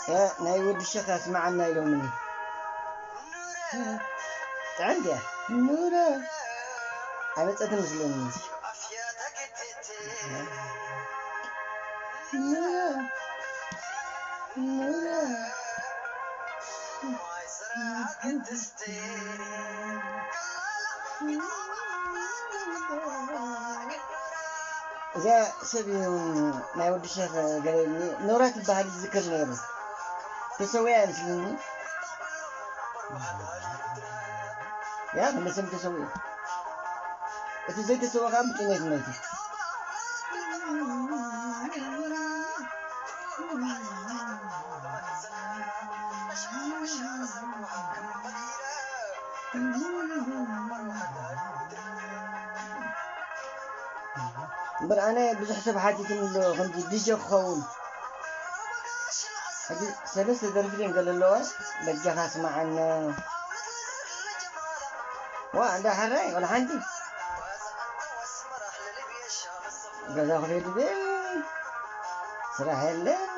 እ፣ ናይ ወዲ ሸኽ ኣስማዓና ኢሎምኒ። ጥዕም ድያ? ኑረ። ኣይመጸትን መስለኒ። ኑረ። ኑረ። እዚኣ ሰብ እዩ ናይ ወዲ ሸኽ ገለ ኖራ ትበሃል ይዝክር ነይሩ። ተሰዊኣ ይመስለኒ። ያ፣ ክንደይ ሰብ ተሰዊኡ። እቲ ዘይተሰወ ከዓ ብጥሜት ሞይቱ። እምበር ኣነ ብዙሕ ሰብ ሓቲትኒ ኣሎ፣ ከምዚ ዲጀ ክኸውን። ሕጂ ሰለስተ ደርፊ ድየን ገለ ኣለዋ፣ በጃኻ ስምዓና። ዋ፣ እንዳ ሕራይ፣ ወላ ሓንቲ። ገዛ ክልተ ድብል፣ ስራሕ የለን።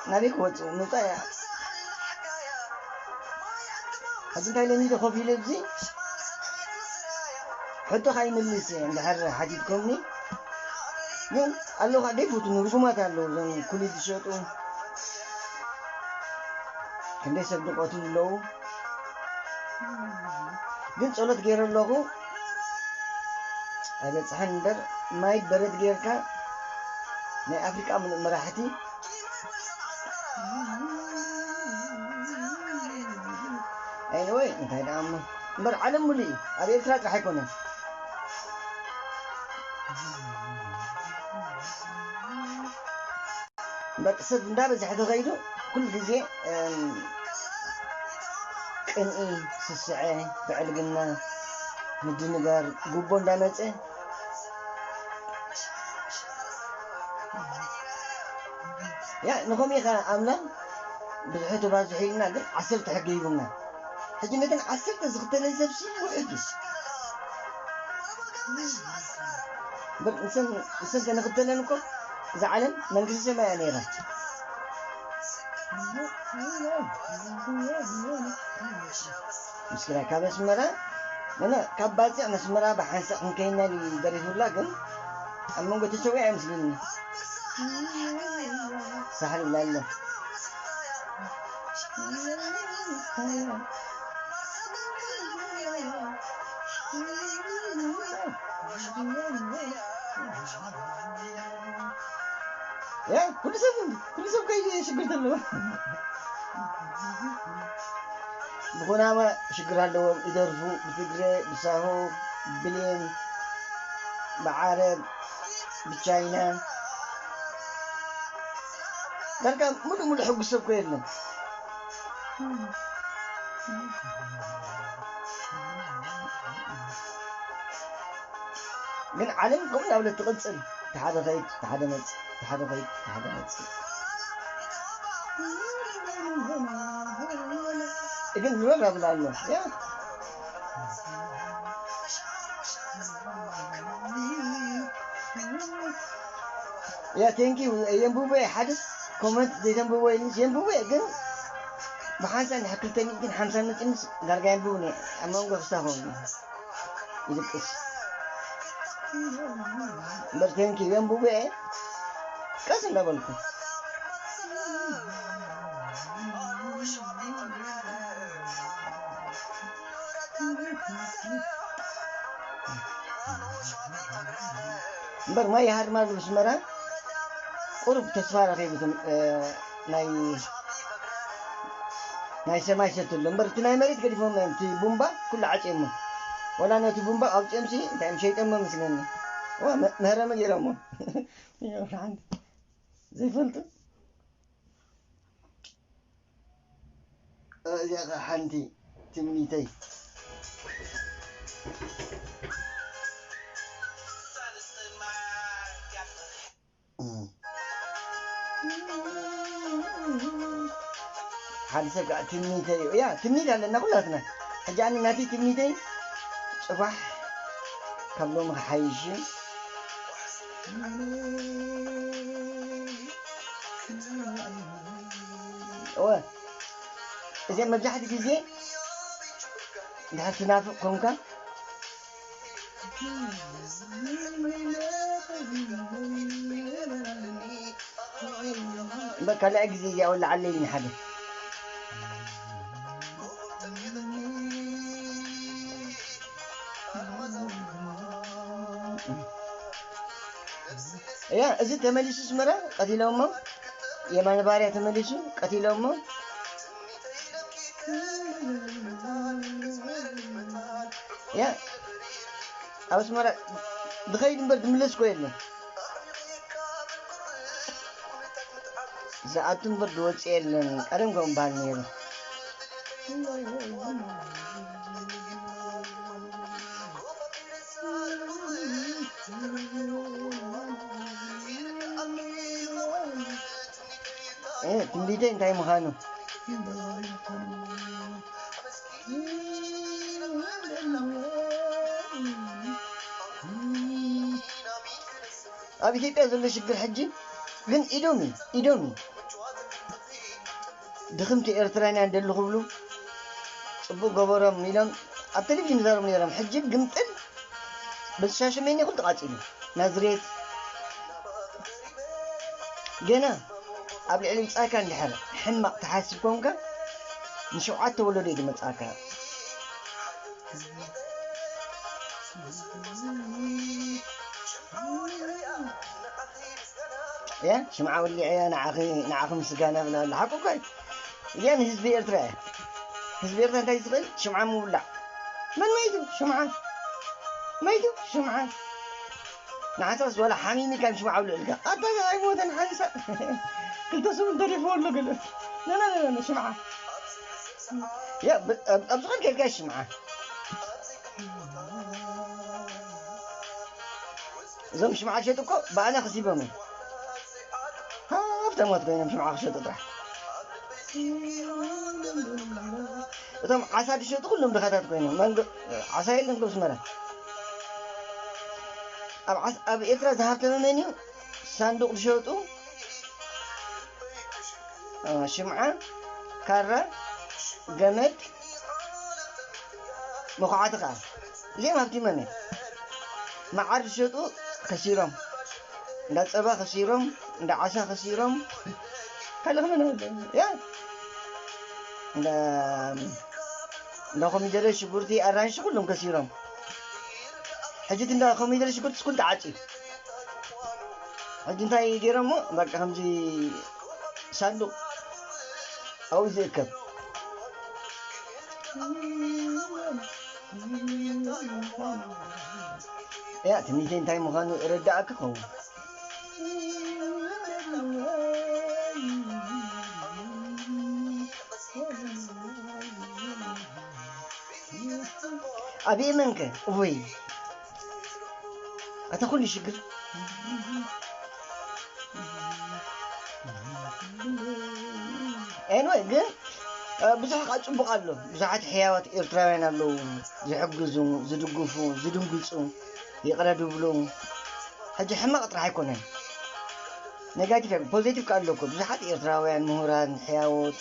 ናበይ ክወጽኡ? ምውጻእ እያ። ሕጂ እንታይ ኢለኒ ዶ ኮፍ ኢለ ኣብዚ? ሕቶ ከይምልስ እየ እንድሕር ሓቲትኩምኒ። ግን ኣለዉ ከዓ ደይፈትኑ ርጉማት ኣለዉ፣ እዞም ኩሊት ዝሸጡ። ክንደይ ሰብ ድቆቱ ኣለዉ። ግን ጸሎት ገይረ ኣለኹ። ኣይበጽሐን እምበር፣ ማይ በረድ ጌርካ ናይ ኣፍሪቃ ምሉእ መራሕቲ። ኤኒወይ፣ እንታይ ደኣ እሞ። እምበር ዓለም ሙሉእ እዩ። ኣብ ኤርትራ ጥራሕ ኣይኮነን። እምበር ሰብ እንዳበዝሐ ተኸይዱ ኩሉ ግዜ፣ እም፣ ቅንኢ፣ ስስዐ፣ ብዕልግና፣ ምድንጋር፣ ጉቦ እንዳመጸ፣ ያ፣ ንኸምኡ ኢኻ ኣምላኽ ብዝሑ ተባዝሑ ኢልና፣ ግን ዓሰርተ ሕጊ ሂቡና። ሕጂ ነተን ዓሰርተ ዝኽተለን ሰብሲ ውሑድ እዩ። እምበር ንሰን፣ ንሰን ተንኽተለን እኮ እዛ ዓለም መንግስቲ ሰማይ እያ ነይራ። ምስኪና ካብ ኣስመራ፣ ነነ ካብ ባጽዕ ነስመራ ብሓንሳእ ክንከይና ኢሉ ደሪፉላ፣ ግን ኣብ መንጎ ተሰዊኣ ኣይመስለኒ። ሳሕል ላለ። ያ፣ ኩሉ ሰብ፣ ኩሉ ሰብ ከይዱ ሽግር ዘለዎ። ብኩናማ ሽግር ኣለዎም፣ ይደርፉ፣ ብትግረ፣ ብሳሆ፣ ብብሌን፣ ብዓረብ፣ ብቻይና። ዳርጋ ሙሉእ ሙሉእ ሕጉስ ሰብ እኮ የለን። ግን ዓለም ከምኡ እናብለት ትቕጽል። እቲ ሓደ ኸይድ፣ እቲ ሓደ መጽእ፣ እቲ ሓደ ኸይድ፣ እቲ ሓደ መጽእ። ግን ንበል ኣብላ ኣሎ። ያ። ያ፣ ቴንኪዩ። የንብቦ እየ፣ ሓደስ ኮመንት ዘይተንብቦ የልንስ፣ የንብቦ እየ፣ ግን ብሓንሳእ እንድሕር ክልተ ሚእትን ሓምሳን መጺኡንስ ዳርጋ የንብብን እየ። ኣብ መንጎ ክስታኾም ይድቅስ። እምበር ቴንኪዩ፣ የንብቦ እየ፣ ቀስ እንዳበልኩ። እምበር ማይ ይሃርም ኣሎ ኣስመራ። ቁሩብ ተስፋ ረኺቡ እቶም፣ እ፣ ናይ፣ ናይ ሰማይ ሰትሉ። እምበር እቲ ናይ መሬት ገዲፎም እዮም። እቲ ቡምባ ኩሉ ዓጽዮሞ። ወላ ነቲ ቡምባ ኣውጽኦምሲ እንታይ እዮም ሸይጦሞ መስለኒ። ዋ፣ መ-፣ መህረሚ ገይሮሞ። ዘይፈልጡ። እዚኣ ኸዓ ሓንቲ ትምኒተይ። ሓደ ሰብ ከዓ ትምኒተይ እዩ። ያ፣ ትምኒት ኣለና ኩላትና። ሕጂ ኣነ ናተይ ትምኒተይ ጽባሕ ካብ ሎሚ ክሓይሽ እዩ። እወ፣ እዚኦም መብዛሕትኡ ግዜ እንድሕር ትናፍቕ ኮንካ፣ እምበር ካልኣይ ግዜ እዚኣ ወላዓለይ ኢልኒ ሓደ። እያ፣ እዚ ተመሊሱ ኣስመራ ቀቲሎሞ፣ የማነ ባርያ ተመሊሱ ቀቲሎሞ። እያ፣ ኣብ ኣስመራ ዝኸይድ እምበር ዝምለስ እኮ የለን። ዝኣቱ እምበር ዝወፅእ የለን። ቀደም ከምኡ በሃል ነይሩ። እ፣ ትንቢተይ እንታይ ምዃኑ። ኣብ ኢትዮጵያ ዘሎ ሽግር ሕጂ ግን ኢዶም እዩ፣ ኢዶም እዩ። ድኽምቲ ኤርትራውያን ደሊ ክብሉ ጽቡቕ ገበሮም ኢሎም ኣብ ቴሌቪዥን ይዛረቡ ነይሮም። ሕጂ ግምጥል በቲ ሻሸመኔ ኩሉ ተቓጺሉ። ናዝሬት ገና ኣብ ልዕሊ ምጻእካ እንድሕር ሕማቕ ትሓስብ ኮንካ ንሸውዓተ ወለዶ እዩ ዝመጻእካ። እያ ሽምዓ ወሊዐ እያ ንዓኺ፣ ንዓኺ ምስጋና ብላ ኣላ። ሓቁ እኮ እዩ። እዚኣ ንህዝቢ ኤርትራ እያ። ህዝቢ ኤርትራ እንታይ ዝኽእል? ሽምዓ ምውላዕ። መን መይቱ? ሽምዓ። መይቱ? ሽምዓ። ንሓንሳስ ዋላ ሓሚሙ ኢልካ ሽምዓ ኣውልዕ ኢልካ። ኣታ ኣይሞተን ሓንሳእ። ክልተ ሰሙን ተሪፍዎ ኣሎ ገለ። ላ፣ ላ፣ ላ፣ ላ፣ ሽምዓ። ያ፣ ብ-፣ ኣብ፣ ኣብ ዝኾነ ከይድካ ሽምዓ። እዞም ሽምዓ ዝሸጡ እኮ ብኣና ከሲቦም እዮም። ሃብታማት ኮይኖም ሽምዓ ክሸጡ ጥራሕ። እቶም ዓሳ ዝሸጡ ኩሎም ድኻታት ኮይኖም። ማንጎ፣ ዓሳ የለን እኮ ኣስመራ። ኣብ ዓስ-፣ ኣብ ኤርትራ ዝሃብተመ መን እዩ? ሳንዱቕ ዝሸጡ፣ እ፣ ሽምዓ፣ ካራ፣ ገመድ፣ መኹዓቲ ከኣ። እዚኦም ሃብቲሞም እዮም። መዓር ዝሸጡ ከሲሮም። እንዳ ጸባ ከሲሮም፣ እንዳ ዓሳ ከሲሮም። ካልእ ከመን ኣሎ? ያ። እንዳ፣ እንዳ ኮሚደረ፣ ሽጉርቲ፣ ኣራንሺ ኩሎም ከሲሮም። ሕጂ እቲ እንዳ ኮሚደረ፣ ሽጉርቲ ኩሉ ተዓጽዩ። ሕጂ እንታይ ገይሮሞ? በቃ ከምዚ ሳንዱቕ ኣብኡ ዝእከብ። እያ፣ ትምኒተይ እንታይ ምዃኑ ረዳእካ ክኸውን። ኣብ የመንከ? እወይ፣ ኣታ ኩሉ ሽግር። ኤንወይ ግን፣ እ፣ ብዙሕ ከዓ ጽቡቕ ኣሎ። ብዙሓት ሕያዋት ኤርትራውያን ኣለዉ፣ ዝሕግዙ፣ ዝድግፉ፣ ዝድንግጹ፣ ይቕረ ድብሉ። ሕጂ ሕማቕ ጥራሕ ኣይኮነን። ኔጋቲቭ ኣይኮነን፣ ፖዚቲቭ ከዓ ኣሎ እኮ። ብዙሓት ኤርትራውያን ምሁራን፣ ሕያዎት፣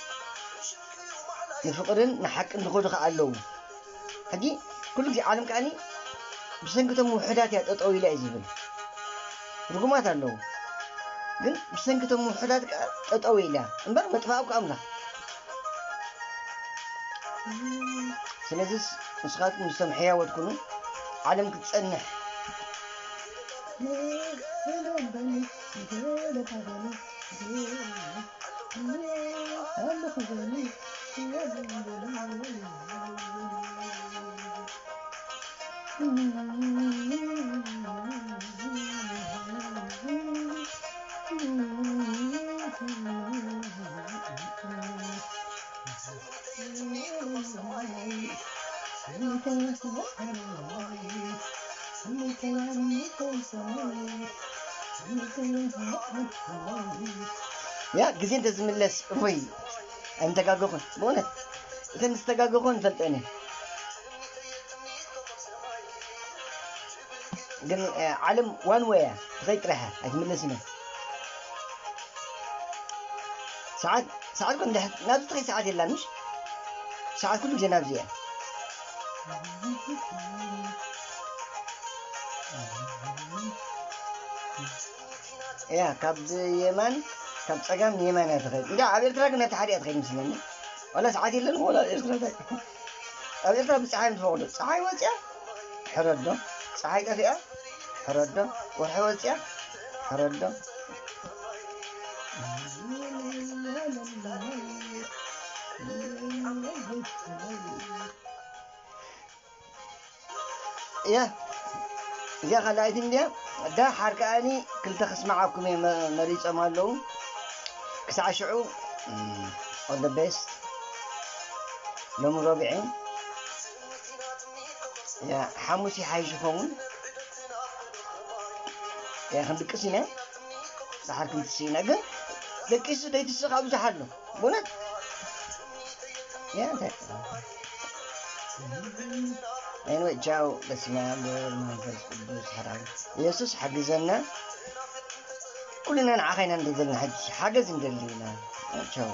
ንፍቕርን ንሓቅን ዝኸዱ ከዓ ኣለዉ። ሕጂ ኩሉ ግዜ ዓለም ከኣኒ ብሰንኪ እቶም ውሑዳት እያ ጠጠው ኢላ እዩ ዝብል። ርጉማት ኣለዉ፣ ግን ብሰንኪ እቶም ውሑዳት ከኣ ጠጠው ኢላ እምበር መጥፋእኩም ኣምላኽ። ስለዚስ ንስኻትኩም ምስቶም ሕያዎት ኩኑ፣ ዓለም ክትጸንሕ። ያ ግዜ እንተዝምለስ፣ እፎይ፣ ኣይምተጋገኹን። ብእውነት፣ እተን ዝተጋገኹ ንፈልጠን እየን። ግን፣ እ፣ ዓለም ዋን ዌይ እያ፣ ትኸይድ ጥራሕ እያ፣ ኣይትምለስን እያ። ሰዓት ሰዓት ኩሉ እንድሕር ናብዚ ትኸይድ ሰዓት የላን፣ ምሽ? ሰዓት ኩሉ ግዜ ናብዚ እያ። እያ፣ ካብ የማን፣ ካብ ጸጋም ንየማን እያ ትኸይድ። እንዳ ኣብ ኤርትራ ግን ናብቲ ሓደ እያ ትኸይድ ምስለኒ። ዋላ ሰዓት የለን፣ ዋላ ኤርትራ እንታይ? ኣብ ኤርትራ ብጸሓይ ንፈቕዶ። ጸሓይ ወጽያ፣ ሕረዶ። ጸሓይ ጠፊኣ፣ ሕረዶ። ወርሒ ወጽያ፣ ሕረዶ። እያ፣ እዚኣ ካልኣይቲ እንድያ። ዳሓር ከኣኒ ክልተ ክስማዓኩም እየ መ-፣ መሪጾም ኣለዉ። ክሳዕ ሽዑ፣ ም፣ all the best። ሎሚ ረቡዕ እዩ። ያ፣ ሓሙስ ይሓይሽ ይኸውን። ያ፣ ክንድቅስ ኢና። ዳሓር ክንትስእ ኢና። ግን ደቂሱ ዘይትስእ ከዓ ብዙሕ ኣሎ። ብእውነት። ያ፣ እንታይ? Anyway፣ ቻው። በስመ አብ ወወልድ ወመንፈስ ቅዱስ ሓደ ኣምላክ። ኢየሱስ ሓግዘና። ኩልና ንዓኻ ኢና እንደሊ ዘለና፣ ሕጂ ሓገዝ እንደሊ ኢና። ቻው።